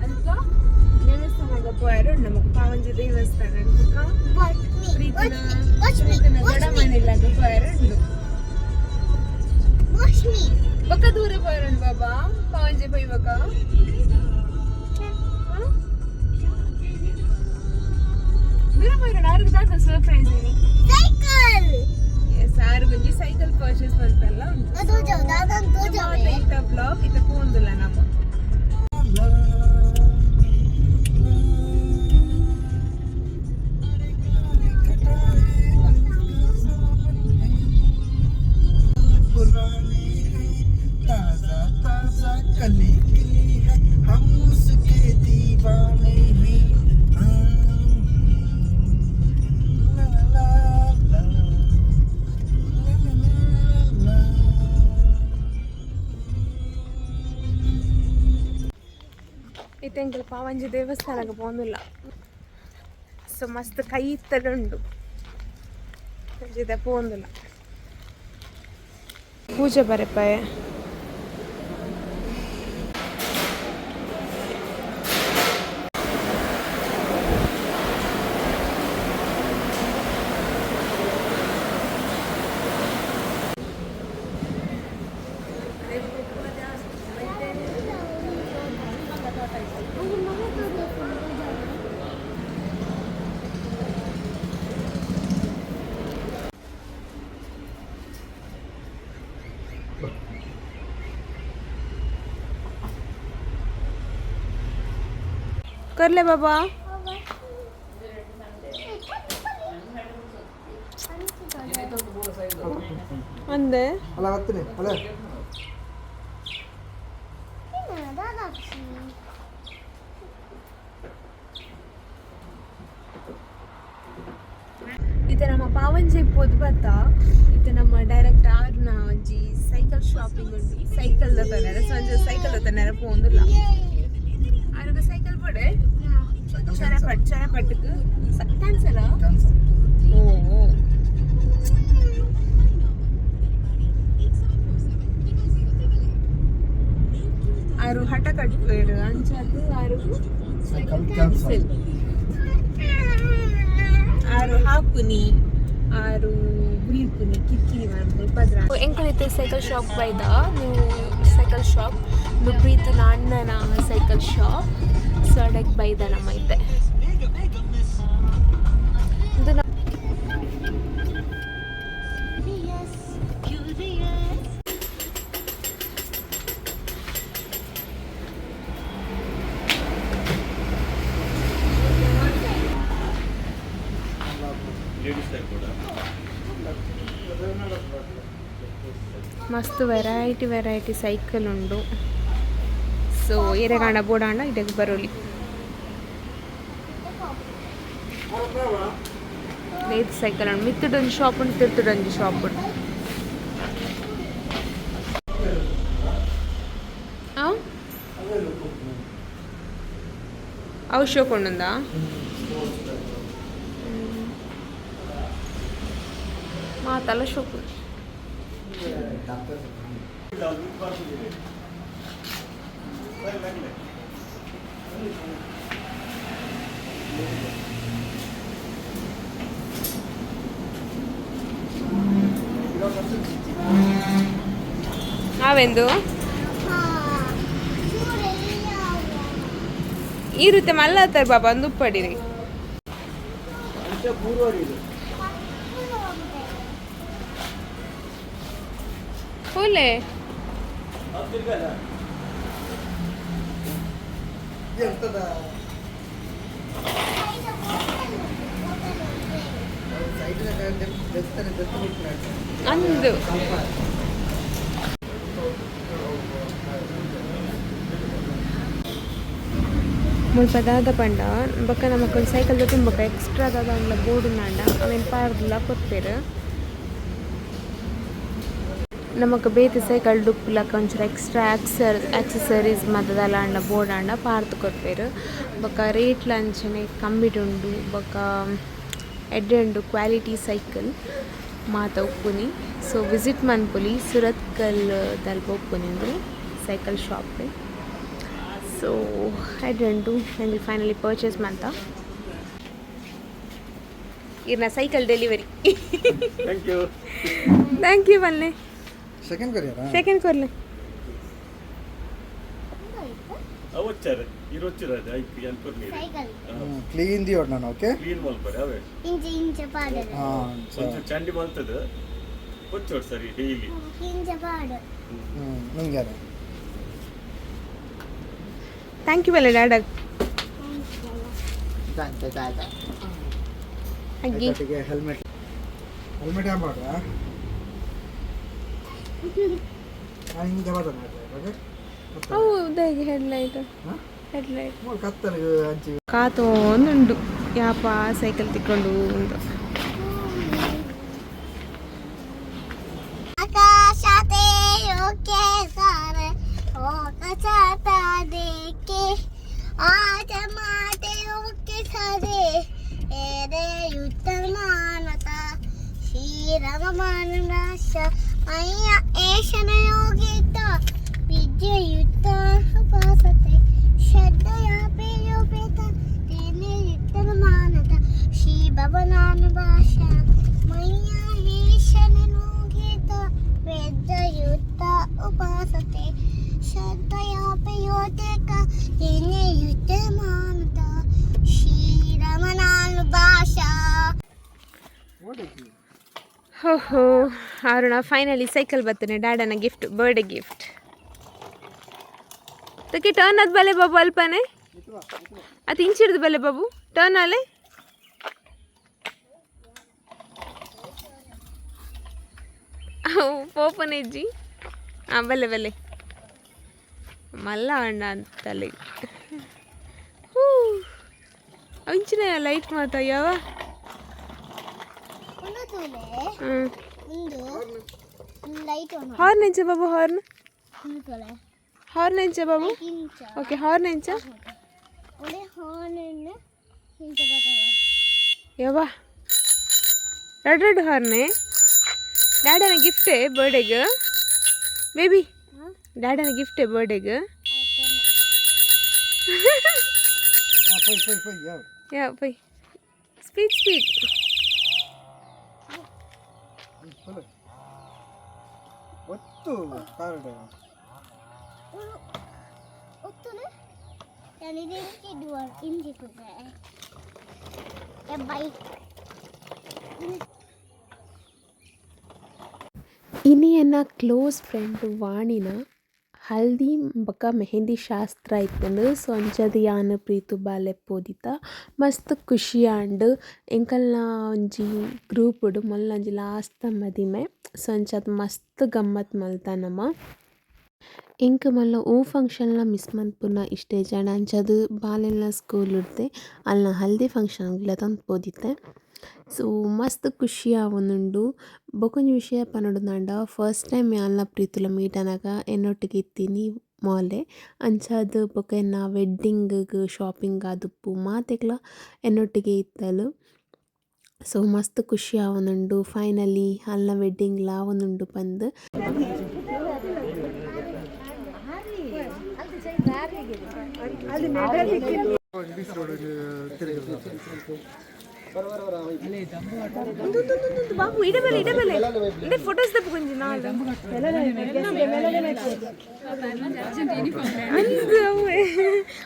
ಅಲ್ಪ ದೇವಸ್ಥಾನಗ ಪೋಯರು ನಮಕ್ ಪಾವಂಜೆ ದೇವಸ್ಥಾನ ಬೊಕ್ಕ Watch me. ಪ್ರೀತಿನ Watch me. ಪ್ರೀತಿನ Watch ದೊಡ್ಡ me. ಮನೆಲಾಗ ಪೋಯರು ಉಂಡು. Watch me. ಬೊಕ್ಕ ದೂರ ಪೋಯರುಂಡು ಬಾಬಾ ಪಾವಂಜೆ ಪೋಯಿ ಬೊಕ್ಕ. ದೂರ ಪೋಯರುಂಡು ಆರ್ಗ್ ದಾದ ಸರ್ಪ್ರೈಸ್ ಇನಿ? Cycle. S ಆರ್ಗೊಂಜಿ ಸೈಕಲ್ ಪರ್ಚೇಸ್ ಮಲ್ಪೆಲ್ಲ ಉಂಡು. ಅದು ದಾದನ್ ತೋಜವೆ. ಇತ್ತ ಬ್ಲಾಗ್ ಇತ್ತ ಪೋಂದುಲ್ಲ ನಮ್ಮ. पुरानी है, ताजा ताजा कली खिली है, हम उसके दीवाने हैं। हाँ, ला ला ला ला ला ला ला। ಇತ್ತೆ ಎಂಕಲ್ ಪಾವಂಜೆ ದೇವಸ್ಥಾನಕ್ಕೆ ಪೋಂದಿಲ್ಲ. ಸೊ ಮಸ್ತ್ ಕೈ ಇತ್ತಡುಂಡು ಅಂಚಿದ ಪೋಂದಿಲ್ಲ ಪೂಜೆ ಬರೆಪಾಯ. करले बाबा. ಅಂದೆ. ಅಲ್ಲ ಬರ್ತೀನಿ ಅಲ್ಲ. ಇತ್ತೆ ನಮ್ಮ ಪಾವಂಜೆ ಪೋದು ಬತ್ತ. ಇತ್ತೆ ನಮ್ಮ ಡೈರೆಕ್ಟ್ ಆರ್ನ ಒಂಜಿ ಸೈಕಲ್ ಶಾಪಿಂಗ್ ಉಂಟು. ಸೈಕಲ್ ದತೊನೆರೆ ಸಂಜೆ ಸೈಕಲ್ ದತೊನೆರೆ ಪೋಂದುಲ್ಲ. ಆರುಗ ಸೈಕಲ್ ಪಡೆ ಚರಪಟ್ ಚರಪಟ್ಟಕ್ಕೆ ಕ್ಯಾನ್ಸಲ್. ಓ ಓ. ಆರು ಹಠ ಕಟ್ಪೇರು ಅಂಚಾದ್ ಆರುಗು ಸೈಕಲ್ ಕ್ಯಾನ್ಸಲ್. ಆರು ಹಾಕುನಿ ಆರು ಬುಲಿಪುನಿ ಕಿಕ್ಕಿನಿ ಮನ್ಪುನಿ ಪದ್ರ ಎಂಕುಲಿತ್ತೆ ಸೈಕಲ್ ಶಾಪ್ ಬೈದ. ನೀವು ಸೈಕಲ್ ಶಾಪ್ ಪ್ರೀತನ ಅಣ್ಣನ ಸೈಕಲ್ ಶಾಪ್. ಸೊ ಅಡಕ್ ಬೈದ ನಮ್ಮ ಇತ್ತೆ ಇದು. ಮಸ್ತ್ ವೆರೈಟಿ ವೆರೈಟಿ ಸೈಕಲ್ ಉಂಡು. ಸೊ ಏರೆಗಾಂಡ ಬೋಡಾಂಡ ಇಡೆಗ್ ಬರೋಲಿ. ನೇತ್ ಸೈಕಲ್ ಉಂಡು. ಮಿತ್ತುಡೊಂಜಿ ಶಾಪ್ ಉಂಡು, ತಿರ್ತುಡೊಂಜಿ ಶಾಪ್ ಉಂಡು. ಆ? ಅವು ಶೋಕ್ ಉಂಡುಂದಾ? ಮಾತಲ್ಲ ಶೋಕ್. ಅವೆಂದು ಈ ರೀತಿ ಮಲ್ಲ ಬಾಬಾ ಒಂದು ಉಪ್ಪಡಿರಿ. ಫುಲ್ಲೇ. ಎಂತದ ಸೈಡಿನ ಬೆತ್ತನೆ ಬೆತ್ತ ಬಿಟ್ಟು. ಅಂದು. ಮುಲ್ಪ ದಾದ ಪಂಡ ಬೊಕ್ಕ ನಮಕ್ ಒಂಜಿ ಸೈಕಲ್ ಬೊಕ್ಕ ಎಕ್ಸ್ಟ್ರಾ ದಾದ ಉಂಡ್ಲ ಬೋರ್ಡ್ ಉಂಡಾಂಡ ಅವೆನ್ ಪಾರ್ದ್ಲ ಕೊರ್ಪೆರ್. ನಮಕ್ ಬೇತೆ ಸೈಕಲ್ ಡುಪ್ಪುಲಕ ಒಂಚೂರು ಎಕ್ಸ್ಟ್ರಾ ಆಕ್ಸೆಸರೀಸ್ ಮಾತ ದಾಲ ಆಂಡ ಬೋರ್ಡ್ ಆಂಡ ಪಾರ್ದ್ ಕೊರ್ಪೆರ್. ಬೊಕ್ಕ ರೇಟ್ಲ ಅಂಚನೆ ಕಮ್ಮಿಡ್ ಉಂಡು. ಬೊಕ್ಕ ಎಡ್ಡೆ ಉಂಡು ಕ್ವಾಲಿಟಿ ಸೈಕಲ್ ಮಾತ ಉಪ್ಪುನಿ. ಸೊ ವಿಸಿಟ್ ಮನ್ಪೊಲಿ. ಸುರತ್ಕಲ್ ದಲ್ಪ ಉಪ್ಪುನಿ ಉಂದು ಸೈಕಲ್ ಶಾಪ್. ಸೊ ಎಡ್ಡೆ ಎಂಕುಲು ಫೈನಲಿ ಪರ್ಚೇಸ್ ಮಂತ. ಇರ್ನ cycle delivery. Thank you. Thank you ಪನ್ಲೆ. ಸೆಕೆಂಡ್ ಕೊರಿಯರಾ? ಸೆಕೆಂಡ್ ಕೊರ್ಲೆ. ಅವಚ್ಚಾರೆ ಇರೊಚ್ಚಿರ ಐಕ್ ಅನ್ಕೊರ್ನಿ. ಸೈಕಲ್. ಕ್ಲೀನ್ the ನಾನು, ಓಕೆ. ಕ್ಲೀನ್ ಮಲ್ಪರೆ ಅವೇ. ಇಂಚ ಇಂಚ ಪಾಡು. ಹಾಂ. ಒಂಚೂರು ಚಂಡಿ ಮಲ್ತದ ಕೊಚ್ಚೋಡು ಸರಿ ಡೈಲಿ. ಇಂಚ ಪಾಡು. ಹ್ಞೂ, ನಿಂಗೆ thank you ಬಲ್ಲೆ ಡ್ಯಾಡಾಗ್. ಅಗ್ಗಿ. ಹೆಲ್ಮೆಟ್, ಹೆಲ್ಮೆಟ್ ಏನು ಮಾಡುವ? ಹಿಂಗೆ ಬರ್ತದೆ, ಓಕೆ. ಹೌದು, ಹೆಡ್ ಲೈಟ್. ಹಾಂ. Head light. ಕತ್ತಲಿಗೆ ಹಂಚಿ. ಕಾತೊಂದುಂಡು ಯಾಪ ಸೈಕಲ್ ತಿಕ್ಕೊಂಡು ಉಂಡು. ಆಕಾಶತೆ ಓಕೆ ಸಾರೆ ಓಕ ದೇಕೆ ಆಜ ಮಾತೆ ಓಕೆ ಸಾರೆ ಏರೆ ಯುದ್ಧ ಮಾನತ ಶ್ರೀರಮ ಮಾನನಾಶ ಮಯ್ಯ ಏಷನ ಯೋಗಿತ ವಿದ್ಯಯುಕ್ತ ಉಪಾಸತೆ ಶ್ರದ್ಧೆಯ ಪೇಯೋಪೇತ ತೇನೆ ಯುಕ್ತನ ಮಾನತ ಶ್ರೀ ಭವನಾನು ಭಾಷ ಮಯ್ಯ ಏಷನ ಯೋಗಿತ ವೇದಯುಕ್ತ ಉಪಾಸತೆ ಶ್ರದ್ಧೆಯ ಪೇಯೋತೇಕ ತೇನೆ ಯುಕ್ತ ಮಾನತ ಶ್ರೀರಮಣಾನು ಭಾಷಾ. ಹೋ, ಅರುಣ, ಫೈನಲಿ ಸೈಕಲ್ ಬರ್ತೇನೆ. ಡ್ಯಾಡನ ಗಿಫ್ಟ್, ಬರ್ಡೇ ಗಿಫ್ಟ್. ತಕ್ಕೆ ಟರ್ನ್ ಅದು ಬಲೆ ಬಾಬು, ಅಲ್ಪನೆ ಅದು ಇಂಚಿಡ್ದು ಬಲೆ ಬಾಬು, ಟರ್ನ್ ಅಲೆ. ಪೋಪನ ಇಜ್ಜಿ. ಹಾಂ, ಬಲ್ಲೆ ಬಲ್ಲೆ ಮಲ್ಲ ಅಣ್ಣ ಅಂತಲ್ಲಿ. ಹೂ, ಅಂಚಿನ ಲೈಟ್ ಮಾತಾ ಯಾವ. ಒಂದು ತೂಲೆ. ಹ್ಞೂ. ಒಂದು ಲೈಟ್ ಆನ್. ಹಾರ್ನ್ ಎಂಚ ಬಾಬು, ಹಾರ್ನ್? ಒಂದು ತೂಲೆ. ಹಾರ್ನ್ ಎಂಚ ಬಾಬು? ಇಂಚ. ಓಕೆ, ಹಾರ್ನ್ ಎಂಚ? ಒಳ್ಳೆ ಹಾರ್ನ್ ಇಂಚ ಬರ್ತದೆ. ಯವ್ವ, ರೆಡ್ ರೆಡ್ ಹಾರ್ನೆ. ಡ್ಯಾಡನ ಗಿಫ್ಟೇ ಬರ್ಡೇಗೆ ಬೇಬಿ. ಡ್ಯಾಡನ ಗಿಫ್ಟೇ ಬರ್ಡೇಗೆ. ಹಾಂ, ಪೊಯ್ ಪೊಯ್ ಪೊಯ್ ಯಾವ. ಯಾ ಪೈ, ಸ್ಪೀಡ್ ಸ್ಪೀಡ್. ಒತ್ತು ಕಾರ್ಡ್. ಒತ್ತುನು ನಾನು ಡುವರ್ ಇಂಜಿ ಕುದೆ ಬೈಕ್. ಇನಿ ಎನ್ನ ಕ್ಲೋಸ್ ಫ್ರೆಂಡ್ ವಾಣಿನ ಹಲ್ದಿ ಬೊಕ ಮೆಹಂದಿ ಶಾಸ್ತ್ರ ಇತ್ತುಂಡು. ಸೊ ಅಂಚಾದ್ ಯಾನ್ ಪ್ರೀತು ಬಾಲೆ ಪೋದಿತ್ತ. ಮಸ್ತ್ ಖುಷಿ ಆಂಡ್. ಎಂಕಲ್ನ ಒಂಜಿ ಗ್ರೂಪುಡು ಮಲ್ಲ ಒಂಜಿ ಲಾಸ್ಟ್ ಮದಿಮೆ. ಸೊ ಅಂಚಾದ್ ಮಸ್ತ್ ಗಮ್ಮತ್ ಮಲ್ತ ನಮ. ಎಂಕ್ ಮಲ್ಲ ಒವು ಫಂಕ್ಷನ್ಲ ಮಿಸ್ ಮನ್ಪುನ ಇಷ್ಟ ಇಜ್ಜಾಂಡ್. ಅಂಚಾದ್ ಬಾಲೆಲ್ನ ಸ್ಕೂಲ್ ಡ್ದೆ ಅಲ್ನ ಹಲ್ದಿ ಫಂಕ್ಷನ್ ಲೆತೊಂದು ಪೋದಿತ್ತೆ. ಸೊ ಮಸ್ತ್ ಖುಷಿ ಆವೊಂದುಂಡು. ಬೊಕೊಂಜಿ ವಿಷಯ ಪನೊಡುಂದಾಂಡ, ಫಸ್ಟ್ ಟೈಮ್ ಯಾನ್ಲ ಪ್ರೀತುಲ ಮೀಟ್ ಆನಗ ಎನ್ನೊಟ್ಟಿಗೆ ಇತ್ತಿನಿ ಮೋಲೆ. ಅಂಚಾದ್ ಬೊಕ ಎನ್ನ ವೆಡ್ಡಿಂಗ್ ಶಾಪಿಂಗ್ ಆದುಪ್ಪು ಮಾತೆಕ್ಲ ಎನ್ನೊಟ್ಟಿಗೆ ಇತ್ತಲ್. ಸೊ ಮಸ್ತ್ ಖುಷಿ ಆವೊಂದುಂಡು, ಫೈನಲಿ ಅಲ್ನ ವೆಡ್ಡಿಂಗ್ಲ ಆವೊಂದುಂಡು ಪಂದ್. ಬಾಬು, ಇಡಬೆಲೆ ಇಡಬೆಲೆ ಇಂದೆ ಫೋಟೋಸ್ ದಪ್ಪು ಕೊಂಜಿ ನಾಲ್ ಅಂದು ಅವೇ.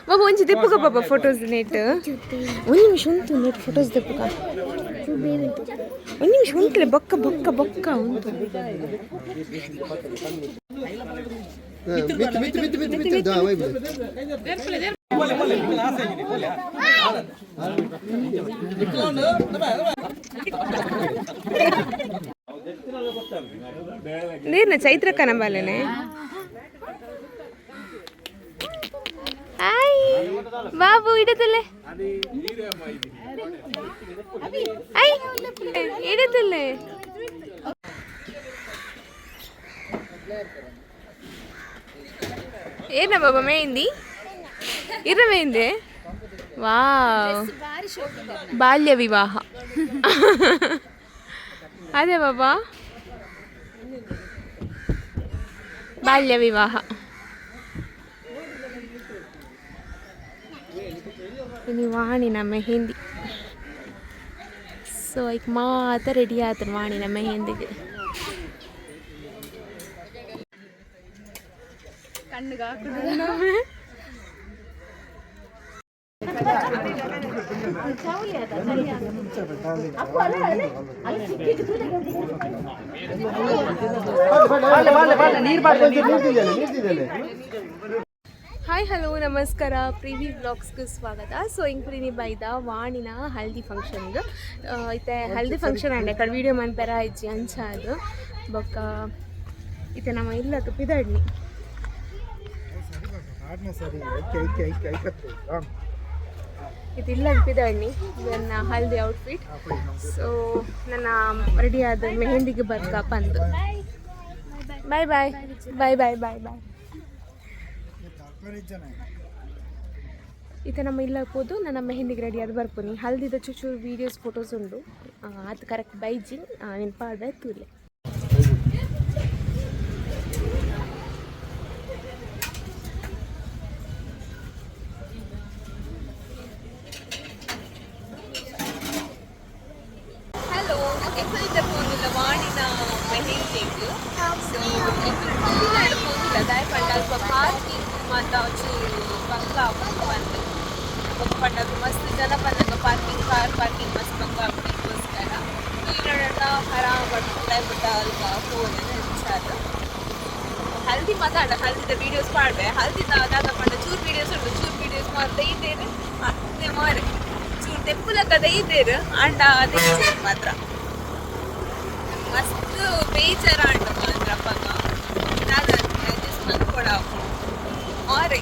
ಬಾಬು, ಒಂಜಿ ದೆಪ್ಪುಗ ಬಾಬಾ ಫೋಟೋಸ್ ನೆಟ್. ಒಂದು ನಿಮಿಷ ಉಂಟು, ನೆಟ್ ಫೋಟೋಸ್ ದೆಪ್ಪುಗ. ಒಂದು ನಿಮಿಷ ಉಂಟಲೆ, ಬೊಕ್ಕ ಬೊಕ್ಕ ಬೊಕ್ಕ ಉಂಟು. ಮಿತ್ತು ಮಿತ್ತು ಮಿತ್ತು ಮಿತ್ತು ಮಿತ್ತು ದಾ ವೈ. ನೀರ್ನ ಚೈತ್ರ ಕನಬಾಲೇನೆ. ಹಾಯ್ ಬಾಬು, ಇಡದಲ್ಲೇ I ಇಡದಲ್ಲೇ. ಏನ ಬಾಬಾ ಮೆಹಂದಿ ಇರ ಮೆಹಂದಿ? ವಾವ್, ಬಾಲ್ಯ ವಿವಾಹ ಅದೇ ಬಾಬಾ, ಬಾಲ್ಯ ವಿವಾಹ. ಇನಿ ವಾಣಿನ ಮೆಹಂದಿ. ಸೊ ಐಕ್ ಮಾತ ರೆಡಿ ಆತನ ವಾಣಿನ ಮೆಹಂದಿಗೆ. ಹಾಯ್, ಹಲೋ, ನಮಸ್ಕಾರ. ಪ್ರಿವಿ ವ್ಲಾಗ್ಸ್ಗೆ ಸ್ವಾಗತ. ಸೊ ಇಂಕ್ರಿನಿ ಬೈದ ವಾಣಿನ ಹಲ್ದಿ ಫಂಕ್ಷನ್ಗೆ. ಇತ್ತೆ ಹಲ್ದಿ ಫಂಕ್ಷನ್ ಅಂಡೆ ಕಡೆ ವೀಡಿಯೋ ಮನ್ಪೆರ ಇಜ್ಜಿ ಅಂಚ ಅದು. ಬೊಕ್ಕ ಇತ್ತೆ ನಮ್ಮ ಇಲ್ಲಕ್ಕೆ ಪಿದಡ್ನಿ. ಇದು ಇಲ್ಲಕ್ಕೆ ಪಿದಡ್ನಿ. ನನ್ನ ಹಲ್ದಿ ಔಟ್ಫಿಟ್. ಸೊ ನನ್ನ ರೆಡಿ ಆದ ಮೆಹಂದಿಗೆ ಬರ್ಕ ಬಂದು. Bye bye bye bye bye bye. ಇತ್ತೆ ನಮ್ಮ ಇಲ್ಲ ಪೋದು ನನ್ನ ಮೆಹಂದಿಗೆ ರೆಡಿ ಆದ ಬರ್ಪುನಿ. ಹಲ್ದಿದ ಚೂಚೂರು ವೀಡಿಯೋಸ್, ಫೋಟೋಸ್ ಉಂಡು. ಅದು ಕರೆಕ್ಟ್ ಬೈಜಿ ನೆನ್ಪಾಡ್ರೆ ತೂಲೆ. ಹಲೋ, ಎಂಕುಲಿದ್ದ ಪೋಂದಿಲ್ಲ ವಾಣಿನ ಮೆಹಂದಿಗ್. ಸೊ ಎಂಕುಲು ಪೋಂದಿಲ್ಲ ದಾಯ ಪಂಡ ಅಲ್ಪ ಪಾರ್ಕಿಂಗ್ ಮಾತ ಒಂಚೂರು ಬಂಗ ಆಪುಂಡು ಪಂದ್. ಬೊಕ್ಕ ಪಂಡ ಅಲ್ಪ ಮಸ್ತ್ ಜನ ಪನ್ನಗ ಪಾರ್ಕಿಂಗ್, ಕಾರ್ ಪಾರ್ಕಿಂಗ್ ಮಸ್ತ್ ಬಂಗ ಆಪುಂಡು. ತೂಯಿನಡ ಆರಾಮ್ ಬಟ್ ಅಲ್ಪ ಫೋನ್ ಅಂಚಾದ್. ಹಲ್ದಿ ಮಾತಾಡ, ಹಲ್ದಿದ ವೀಡಿಯೋಸ್ ಪಾಡ್ವೆ. ಹಲ್ದಿದ ದಾದ ಪಂಡ ಚೂರು ವೀಡಿಯೋಸ್ ಉಂಟು. ಚೂರು ವೀಡಿಯೋಸ್ ಮಾತ್ರ ಇದ್ದೇನೆ ಅತ್ತೆ ಮಾರೆ. ಚೂರು ತೆಪ್ಪುಲಕ್ಕ ಇದ್ದೇರು ಅಂಡ ಅದೇ ಮಾತ್ರ. ಮಸ್ತ್ ಬೇಜಾರ ಅಂಡ ಮಾತ್ರ. ಅಪ್ಪಗ ದಾದ ಅಡ್ಜಸ್ಟ್ ಮಲ್ಕೊಡ ಮಾರೆ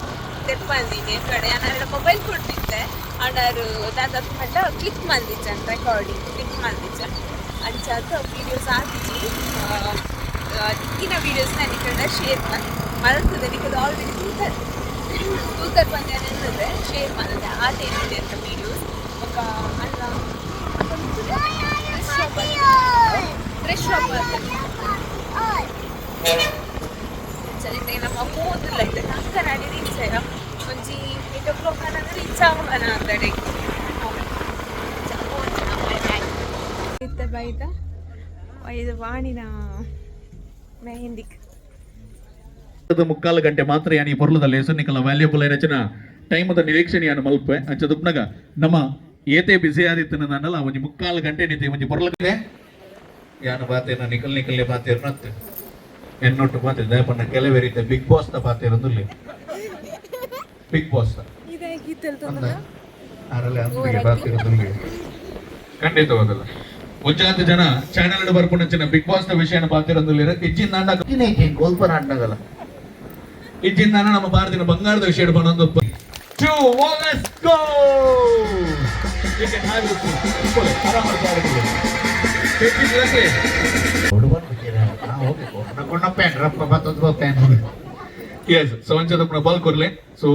ತೆಪ್ಪಂದಿನಿ ಕಡೆ. ನಾನು ಮೊಬೈಲ್ ಕೊಡ್ತಿದ್ದೆ ಅಂಡಾರು ದಾದ ಪಂಡ ಕ್ಲಿಕ್ ಮಲ್ದಿಚ್ಚನ್, ರೆಕಾರ್ಡಿಂಗ್ ಕ್ಲಿಕ್ ಮಲ್ದಿಚ್ಚ. ಅಂಚಾದ ವೀಡಿಯೋಸ್ ಆತಿಜಿ. ದಿಕ್ಕಿನ ವೀಡಿಯೋಸ್ ನಾನು ಈ ಕಡೆ ಶೇರ್ ಮಲ್ತದೆ. ನಿಕ್ಕದು ಆಲ್ರೆಡಿ ತೂತರ್ ತೂತರ್ ಪಂದ್ಯ ಶೇರ್ ಮಾಡಿದೆ. ಆತೇನಿದೆ ಅಂತ ವೀಡಿಯೋಸ್. ఒక ಅಲ್ಲ, ಡ್ರೆಸ್ ಶಾಪ್, ಡ್ರೆಸ್ ಶಾಪ್. ಇತ್ತೆ ನಮ್ಮ ಪೋದಿಲ್ಲ. ಇತ್ತೆ ಕಂಕನಾಡಿ ರೀಚ್ ಆಯ. ಒಂಜಿ 8 ಓ ಕ್ಲಾಕ್ ಅನ್ನಂದ್ರೆ ರೀಚ್ ಆವನ ಅಂದಡೆ. ಇತ್ತೆ ಬೈದ ಇದು ವಾಣಿನ ಮೆಹಂದಿಕ್. ಮುಕ್ಕಾಲು ಗಂಟೆ ಮಾತ್ರ ಯಾನಿ ಪೊರ್ಲದ ಲೇಸನಿಕಲ ವ್ಯಾಲ್ಯೂಬಲ್ ರಚನ ಟೈಮದ ನಿರೀಕ್ಷಣೆ ಯಾನು ಮಲ್ಪೆ. ಅಂಚ ದುಪ್ನಗ ನಮ್ಮ ಏತೆ ಬಿಸಿ ಆದಿತ್ತನ ನಾನಲ್ಲ ಒಂಜಿ ಮುಕ್ಕಾಲು ಗಂಟೆ ನಿತೆ ಒಂಜಿ ಪೊರ್ಲಕ್ಕೆ ಯಾನು ಬಾತೇನ ನಿಕಲ್ ನಿಕಲ್ಲೆ ಬಾತೇರ್ನತ್ತೆ ಎನ್ನೊಟ್ಟು ಬಾತೆ. ದಯಪಣ್ಣ ಕೆಲವೇರಿದ್ದ ಬಿಗ್ ಬಾಸ್ ದ ಬಾತೇರೊಂದುಲ್ಲೆ, ಬಿಗ್ ಬಾಸ್ ಆರಲೆ ಅಂದಿಗೆ ಬಾತೇರೊಂದುಲ್ಲೆ. ಖಂಡಿತವಾಗಲ್ಲ. ಒಂಜಾತ ಜನ ಚಾನೆಲ್ ಬರ್ಪುನಂಚಿನ ಬಿಗ್ ಬಾಸ್ ದ ವಿಷಯನ ಬಾತಿರೊಂದುಲ್ಲೆರ್. ಇಜ್ಜಿಂದಾಂಡ ಗೋಲ್ಪನ ಆಡ್ನಾಗಲ್ಲ. ಇಜ್ಜಿಂದಾನ ನಮ್ಮ ಭಾರತಿನ ಬಂಗಾರದ ವಿಷಯ ಪನೊಂದು. 2 1, let's go. You can have it. ಆರಾಮ. ಎಸ್, ಸೊ ಅಂಚದ ಬಾಲ್ ಕೊರ್ಲೆ. ಸೊ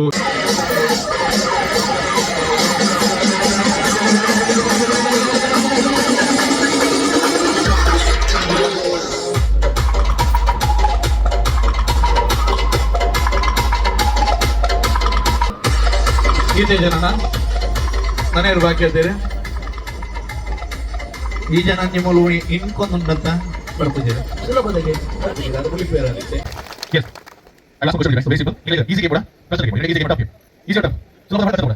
ಗೀತೆ ಜನನ ಮನೆಯವರು ಬಾಕಿ ಹೇಳ್ತೀರಿ. ಈ ಜನ ನಿಮ್ಮಲ್ಲಿ ಇನ್ಕೊಂದುಂಡಂತ ಬರ್ತಿದ್ದೀರಿ. ಸುಲಭದಾಗಿ ಅದು ಮುಲಿಪೇರಾಗುತ್ತೆ. Yes. I last question, very simple. Easy game, ಕೂಡ ಈಸಿ ಗೇಮ್, ಈಸಿ ಆಟ, ಸುಲಭದ ಆಟ ಕೂಡ.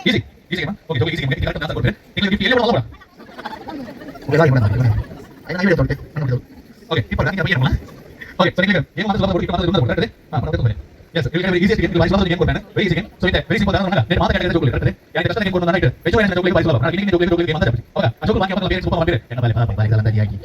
Easy easy game. Okay, easy game. Correct answer ಕೊಡ್ತೀರಿ. ನಿಮಗೆ ಗಿಫ್ಟ್ ಎಲ್ಲಿ ಬರಲ್ಲ. ಓಕೆ, ಇಪ್ಪ ನಾನು ಏನು. ಓಕೆ, ಸರಿ, ನಿಮಗೆ ಏನು ಮಾತ್ರ ಸುಲಭ ಕೊಡಿ, ಮಾತ್ರ ಕೊಡಿ. ಹಾಂ, ಎಸ್, ಇಲ್ಲಿ ಈಸಿ ಗೇಮ್, ಬಾಯಿ ಸುಲಭದ ಗೇಮ್ ಕೊಡ್ತಾನೆ. Very easy game. So ಇದೆ ವೆರಿ ಸಿಂಪಲ್. ನಾನು ನಾನು ಮಾತ್ರ ಕಡೆ ಜೋಗುಲಿ ಕರೆಕ್ಟ್. ಯಾಕೆ ಕಷ್ಟ ಗೇಮ್ ಕೊಡ್ತಾನೆ? ರೈಟ್, ಹೆಚ್ಚು ಏನು ಜೋಗುಲಿ ಬಾಯಿ ಸುಲಭ. ನಾನು ಇಲ್ಲಿ ಜೋಗುಲಿ ಜೋಗುಲಿ ಗೇಮ್ ಅಂತ. ಹೌದಾ? ಅಶೋಕ್ ಬಾಕಿ ಮಾತ್ರ ಬೇರೆ ಸೂಪರ್ ಮಾಡಿರೆ ಎನ್ನ ಬಾಯಿ ಬಾಯಿ ಬಾಯಿ ಗಲಂದ ಯಾಗಿ.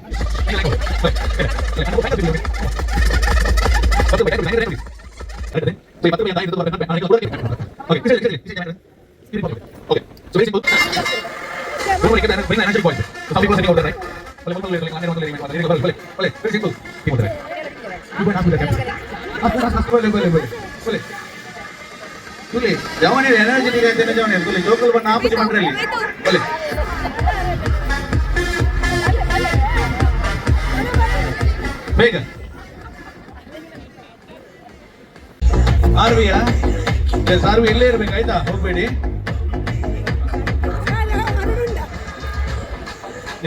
Okay, so very simple. Don't worry, bring the energy point. So some people are sitting over there, right? Very simple. You go and ask with the captain. Ask, ask, ask. ಬಲೆ ಬಲೆ ಬಲೆ ಬಲೆ ತುಲಿ ಜವನಿ energy ನೀರು ಜವನಿ ತುಲಿ ಜೋಕಲ್ ಬಣ್ಣ ಆಪುಜಿ ಮಂಡ್ರಲ್ಲಿ ಬಲೆ. ಬೇಗ ಆರ್ವಿಯಾ. ಸಾರ್ವಿ ಇಲ್ಲೇ ಇರ್ಬೇಕು, ಆಯ್ತಾ? ಹೋಗ್ಬೇಡಿ.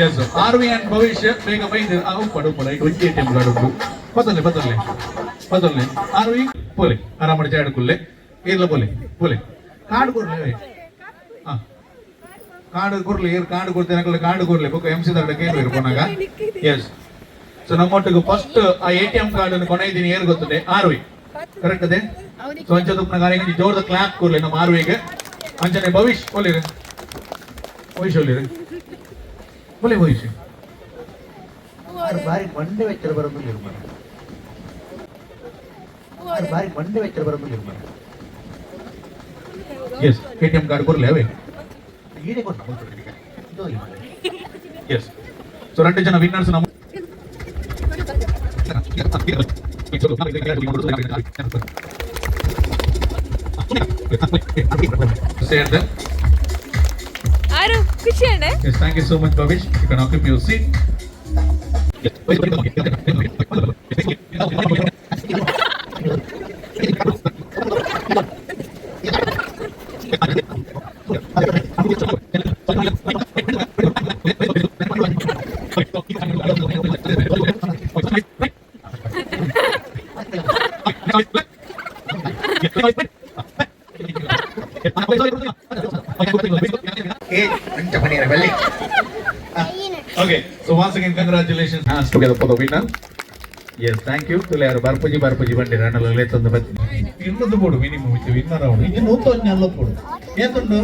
ಎಸ್, ಆರ್ವಿ ಅಂಡ್ ಭವಿಷ್ಯ ಬೇಗ ಬೈದು ಉಪ್ಪಡು ಉಪ್ಪಡು ಐಟ್ ಒಂಜಿ ಎಟಿಎಂ ಕಾರ್ಡ್ ಉಂಟು. ಬದಲ್ಲೆ ಬದಲ್ಲೆ ಬದಲ್ಲೆ. ಆರ್ವಿ ಪೋಲೆ, ಆರಾಮಡಿ ಚಾಡ್ ಕುಲ್ಲೆ. ಏರ್ಲ ಪೋಲೆ ಪೋಲೆ. ಕಾರ್ಡ್ ಕೊರ್ಲೆ. ಹಾ, ಕಾರ್ಡ್ ಕೊರ್ಲಿ. ಏರ್ ಕಾರ್ಡ್ ಕೊಡ್ತೇನೆ? ಅಕಲ್ಲ ಕಾರ್ಡ್ ಕೊರ್ಲೆ. ಬೊಕ್ಕ ಎಂ ಸಿ ದಾಡ ಕೇಳುವರು ಪೋನಾಗ. ಎಸ್, ಸೊ ನಮ್ಮೊಟ್ಟಿಗೆ ಫಸ್ಟ್ ಆ ಎಟಿಎಂ ಕಾರ್ಡ್ ಅನ್ನು ಕೊನೆದ್ದೀನಿ. ಏರ್ ಗೊತ್ತದೆ? ಆರ್ವಿ, ಕರೆಕ್ಟ್ ಅದೇ. ಸೊ ಅಂಚ ತುಪ್ಪನ ಗಾರೆ ಜೋರದ ಕ್ಲಾಪ್ ಕೊರ್ಲೆ ನಮ್ಮ ಆರ್ವಿಗೆ. ಅಂಚನೆ ಭವಿಷ್ ಒಲಿರು, ಭವಿಷ್ಯ ಒಲಿರು, ಒಲೆ ಭವಿಷ್ಯ. ಬಾರಿ ಮಂಡೆ ವೆಚ್ಚರ ಬರೋದು ಇರ್ಬಾರ, ಬಾರಿ ಮಂಡೆ ವೆಚ್ಚರ ಬರೋದು ಇರ್ಬಾರ. ಎಸ್, ಎಟಿಎಂ ಕಾರ್ಡ್ ಕೊರ್ಲೆ ಅವೇ. ಈಡೆ ಕೊಟ್ಟು. ಎಸ್, ಸೊ రెండు ಜನ ವಿನ್ನರ್ಸ್ ನಮ್ಮ. ಸೇರ್ದೆ. ಆರು ಖುಷಿ ಅಣ್ಣ. Yes, thank you so much, Bhavish. You can occupy your seat. ಏ ಅಂಚ ಪನೀರ ಬೆಳ್ಳಿ. Okay, so once again, congratulations. Hands together for the winner. Yes, thank you. ತುಲೆ ಯಾರು ಬರ್ಪುಜಿ ಬರ್ಪುಜಿ ಬಂಡಿ ರಣ್ಣಲ ಲೇತಂದು ಬತ್ತಿ ಇನ್ನೊಂದು ಬೋಡು ಮಿನಿಮಮ್ ಇತ್ತು ವಿನ್ನರ್ ಅವನು. ಇನ್ನು ನೂತೊಂಜಿ ಅಲ್ಲ ಬೋಡು ಏತುಂಡು.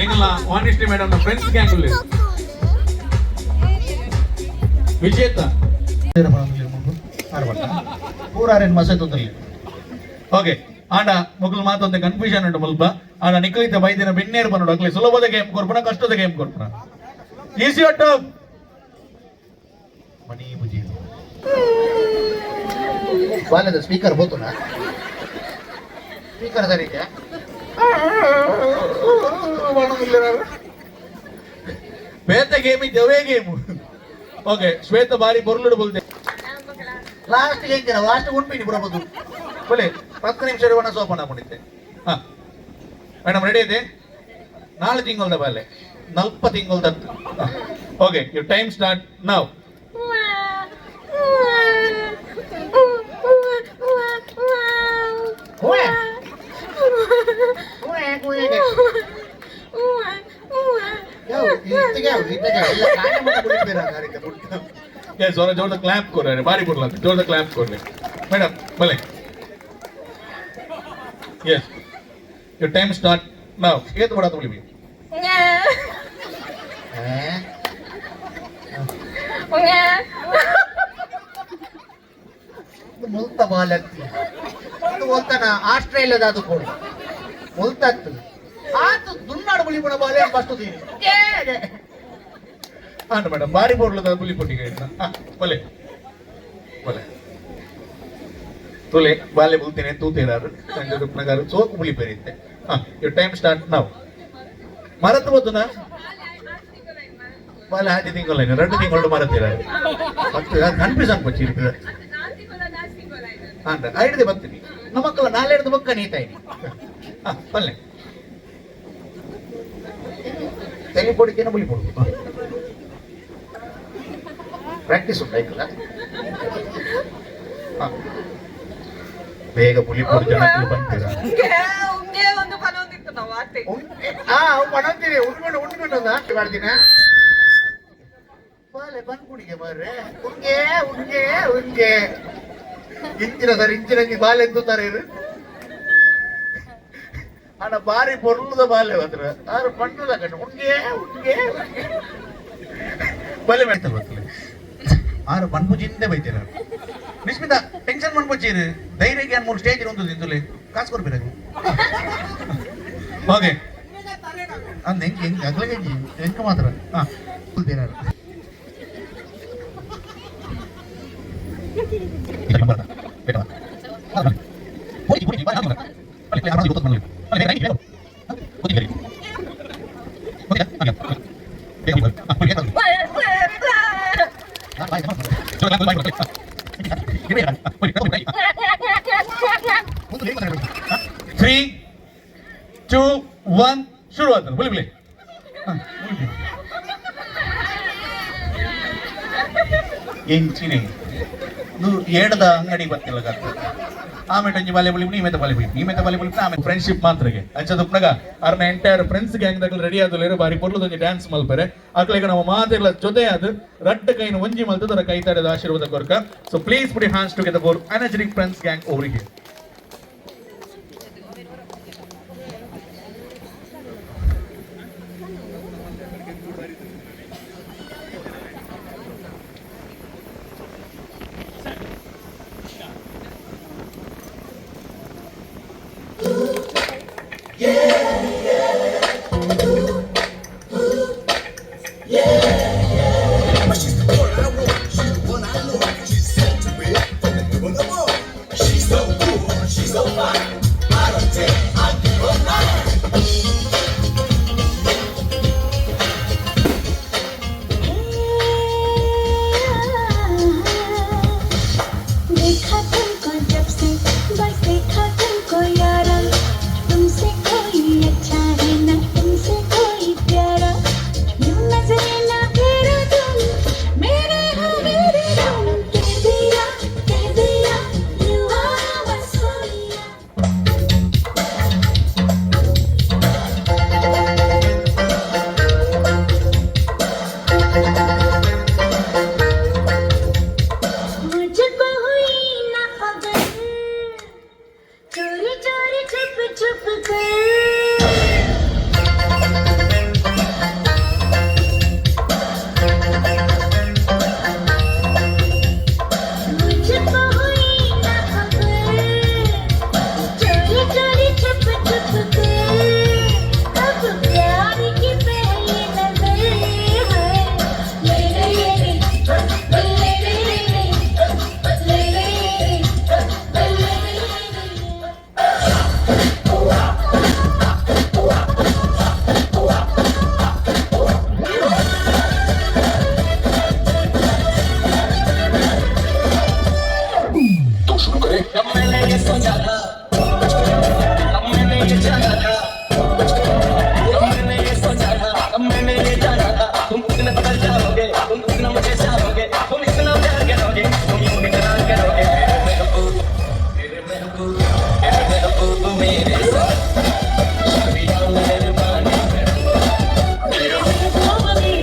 ಎಂಗಲ್ಲ ವಾಣಿಶ್ರೀ ಮೇಡಮ್ ಫ್ರೆಂಡ್ಸ್ ಗ್ಯಾಂಗ್ ಉಲ್ಲೆ ವಿಜೇತ. ಪೂರಾರೇನು ಮಸೆ ತೊಂದರೆ. ಓಕೆ, ಆಂಡ ಮೊಗಲ್ ಮಾತೊಂದು ಕನ್ಫ್ಯೂಷನ್ ಉಂಟು ಮುಲ್ಪ. ಆಂಡ ನಿಖಲಿತ ಬೈದಿನ ಬಿನ್ನೇರು ಬನ್ನೋಡು. ಅಕ್ಲೆ ಸುಲಭದ ಗೇಮ್ ಕೊರ್ಪುನ, ಕಷ್ಟದ ಗೇಮ್ ಕೊರ್ಪುನ? ಈಸಿ ಒಟ್ಟು. ಮಣಿ ಬುಜಿ ಬಾಲ್ಯದ ಸ್ಪೀಕರ್ ಬೋತುನ, ಸ್ಪೀಕರ್ ಸರಿ. ಬೇತೆ ಗೇಮ್ ಇದ್ದವೇ ಗೇಮ್. ಓಕೆ, ಶ್ವೇತ ಬಾರಿ ಬೊರ್ಲುಡು ಬೊಲ್ದೆ. ಲಾಸ್ಟ್ ಹೆಂಗಿನ ಲಾಸ್ಟ್ ಉಂಪಿನಿ ಬರಬಹುದು. ಬಲೆ 10 ನಿಮಿಷ ಇರುವಣ ಸೋಪನ ಹಾಕೊಂಡಿದ್ದೆ. ಹಾ ಮೇಡಮ್, ರೆಡಿ ಇದೆ. ನಾಳೆ ತಿಂಗಳದ ಬಾಲೆ ನಲ್ಪ ತಿಂಗಳದ. ಓಕೆ, you time start ನಾವು. ಎಸ್, ಅವರ ಜೋರದ ಕ್ಲಾಪ್ ಕೊಡ್ರಿ. ಬಾರಿ ಕೊಡ್ಲ, ಜೋರದ ಕ್ಲಾಪ್ ಕೊಡ್ರಿ. ಮೇಡಮ್ ಬಲೆ. ಎಸ್, you time start ನಾವು. ಏತ್ ಕೊಡೋದು ಬಲಿ. ಮುಲ್ತ ಬಾಲತ್ತಿ ಅದು ಒಲ್ತನ ಆಸ್ಟ್ರೇಲಿಯಾದ ಅದು ಕೊಡು ಮುಲ್ತಾಗ್ತದೆ ಆತು ದುನ್ನಾಡು ಬುಲಿ ಬುಣ ಬಾಲೆ ಬಸ್ತುದೀನಿ. ಹಾಂ ಮೇಡಮ್, ಬಾರಿ ಬೋರ್ಲದ ಬುಲಿ ಪೊಟ್ಟಿಗೆ. ಹಾಂ, ಬಲೆ ಬಲೆ. ತುಲೆ ಬಾಲೆ ಬುಲ್ತೇನೆ ತೂತೇರಾರು ಸಂಜೆ ಪ್ರಕಾರ ಸೋಕು ಬುಲಿ ಪೇರಿತ್ತೆ. ಹಾಂ, you time start ನಾವು. ಮರತು ಬತ್ತುನಾ ಬಾಲೆ? ಹಾಜಿ ತಿಂಗಳ 2 ತಿಂಗಳು ಮರತೀರ. ಕನ್ಫ್ಯೂಸ್ ಅನ್ಪಚ್ಚಿ. ಹಾಂ, ಐಡ್ದೆ ಬರ್ತೀನಿ. ನಮ್ಮ ಮಕ್ಕಳ ನಾಲೆಡ್ದು ಬೊಕ್ಕ ನೀತಾಯಿ. ಹಾಂ, ಬಲ್ಲೆ. ತೆಲಿ ಪೊಡಿಕೇನ ಬುಲಿ ಪೊಡು ಪ್ರಾಕ್ಟೀಸ್ ಉಂಟಾಯ್ತಲ್ಲ. ಹಾಂ, ಬೇಗ ಬುಲಿ ಪೊಡಿ ಜನಕ್ಕೂ ಬಂತೀರ. ಉಂಗೆ ಒಂದು ಪನೊಂದಿತ್ತು ನಾವು ಆತೆ. ಆ ಪಣಂತೀರಿ ಉಂಡ್ಕೊಂಡು ಉಂಡ್ಕೊಂಡು ಮಾಡ್ತೀನ ಬಾಲೆ ಬಂದ್ ಕುಡಿಗೆ ಬರ್ರೆ. ಉಂಗೆ ಉಂಗೆ ಉಂಗೆ ಇಂಚಿನ ಸರ್ ಇಂಚಿನಂಗಿ ಬಾಲೆ ಎಂತಾರೆ. ಅಣ್ಣ ಬಾರಿ ಪೊರ್ಲುದ ಬಾಲೆ ಮಾತ್ರ. ಆರು ಪಣ್ಣದ ಕಣ್ಣು ಉಂಗೆ ಉಂಗೆ ಉಂಗೆ. ಬಲೆ ಮಾಡ್ತಾರೆ ಗೊತ್ತಿಲ್ಲ. ಆರು ಮನ್ಪುಜಿಂದೆ ಬೈತೀರ. ನಿಸ್ಮಿತಾ, ಟೆನ್ಷನ್ ಮನ್ಪುಚೀರು. ಧೈರ್ಯಕ್ಕೆ 3 ಸ್ಟೇಜ್ ಒಂದು ತಿಂದುಲೆ ಕಾಸು ಕೊಡ್ಬೇಕು. ಓಕೆ. ಅಂದ್ ಎಂಕ್ ಎಂಕ್ ಅಗ್ಲಗೆ ಎಂಕ್ ಮಾತ್ರ. ಹಾ. ಕುಲ್ದಿನಾರು. 3, 2, 1, ಶುರು ಆಯ್ತು. Bully bully. ಎಂಚಿನೆ ಇದು ಏಡದ ಅಂಗಡಿ ಗೊತ್ತಿಲ್ಲ ಗತ್ತು. ಆಮೇಲೆ ಒಂಜಿ ಬಾಲೆ ಬುಲಿ, ನೀ ಬಾಲೆ ಬುಲಿ, ನೀ ಬಾಲೆ ಬುಲಿ. ಆಮೇಲೆ ಫ್ರೆಂಡ್ಶಿಪ್ ಮಾತ್ರಗೆ ಅಂಚ ತುಪ್ಪನಗ ಅರ್ನ ಎಂಟೈರ್ ಫ್ರೆಂಡ್ಸ್ ಗ್ಯಾಂಗ್ ದಗಲ್ ರೆಡಿ ಆದಲೇರು ಬಾರಿ ಪೊರ್ಲುದೊಂಜಿ ಡ್ಯಾನ್ಸ್ ಮಲ್ಪರೆ. ಅಕ್ಲೆಗ ನಮ್ಮ ಮಾತೆರ್ಲ ಜೊತೆ ಅದು ರಡ್ಡ ಕೈನ ಒಂಜಿ ಮಲ್ತದರ ಕೈ ತಡೆದ ಆಶೀರ್ವಾದ ಕೊರ್ಕ. So please put hands together for energetic friends gang over here. She's the one I want. She's the one I know. She's sent to me from the heaven above. She's so cool. She's so fine. I don't care. I give her mine. देखा तुमको जब से, बस देखा तुमको यारा, तुमसे कोई अच्छा है ना, तुमसे कोई प्यारा। यूं नजरे ना फेरो तुम, मेरे हो मेरे तुम। कह दिया, कह दिया, you are my Sonia. मुझको हुई ना खबर, चोरी चोरी छुप छुप कर। मुझको हुई ना खबर, चोरी चोरी छुप छुप कर। अब प्यार की पहली नजर है। ले ले ले ले ले ले ले ले ले ले ले।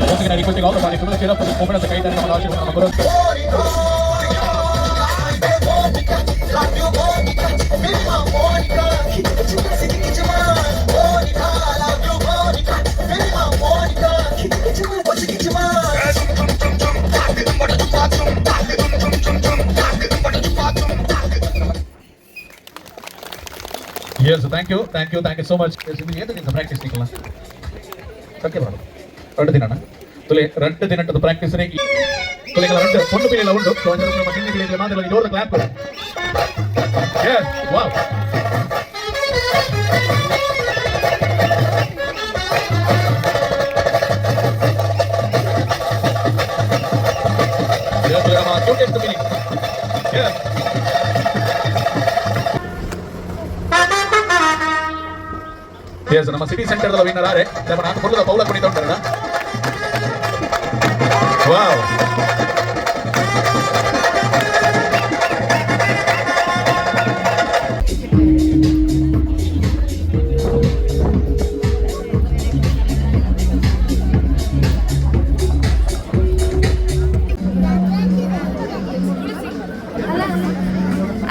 Once again, I requesting all the participants to cheer up for this moment of the kite and ನಮ್ಮ ಆಶೀರ್ವಾದ ನಮ್ಮ ಗುರು. Yes, thank you, thank you, thank you so much. Yes, ಇದು ಏತ ದಿನ ಪ್ರಾಕ್ಟೀಸ್ ನಿಕಲ್ಲ? ಸತ್ಯ ಬರೋದು 2 ದಿನ ತುಲೆ, 2 ದಿನಟ್ಟದ ಪ್ರಾಕ್ಟೀಸ್ ರೇ. ತುಲೆಗಳ ರಡ್ಡು ಪೊಣ್ಣು ಪಿಳ್ಳೆಲ ಉಂಡು. ಸೊ ಅಂಚ ನಮ್ಮ ಕಿನ್ನಿ ಪಿಳ್ಳೆಲ ಮಾತೆಲ್ಲ ಜೋರದ ಕ್ಲಾಪ್. Yes, wow. Yes, ನಮ್ಮ cutest mini. Yes. Yes, ನಮ್ಮ ಸಿಟಿ ಸೆಂಟರ್ ವಿನ್ನರ್ ಆರೆ ನಮ್ಮ ನಾಲ್ಕು ಪೊರ್ಲುದ ಪೌಲ ಕುಣಿತ ಉಂಟರಣ. ವಾವ್.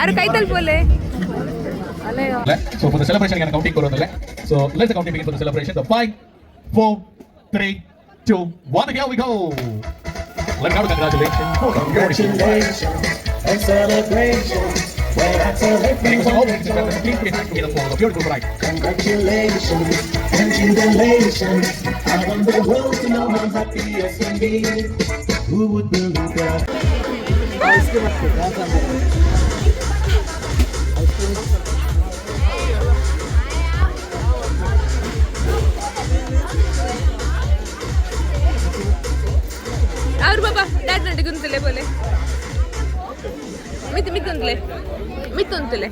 ಆರು ಕೈತಲ್ ಪೋಲೆ. So for the celebration, again, counting ಕೊರೋದಲ್ಲ. So let's the counting begin for the celebration. The 5, 4, 3, 2, 1. Here we go. Let's go. Congratulations. Congratulations and celebrations. When I tell everyone congratulations, congratulations. I want the world to know I'm happy as can be. Who would believe that? ಅವ್ರು ಬಾಬಾ dad ನಂಟು ಗುಂತಲೆ ಬೋಲೆ ಮಿತ್ ಮಿತ್ತುಂತಲೆ ಮಿತ್ತುಂತಲೆ.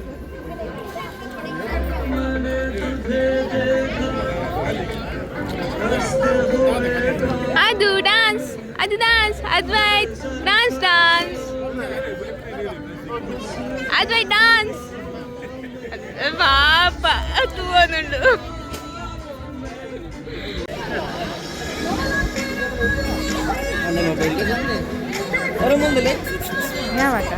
ಅದು dance, ಅದು dance. Advait dance, dance. Advait dance. ಪಾಪ ತೂವನುಂಡು. ಯಾವತ್ತ?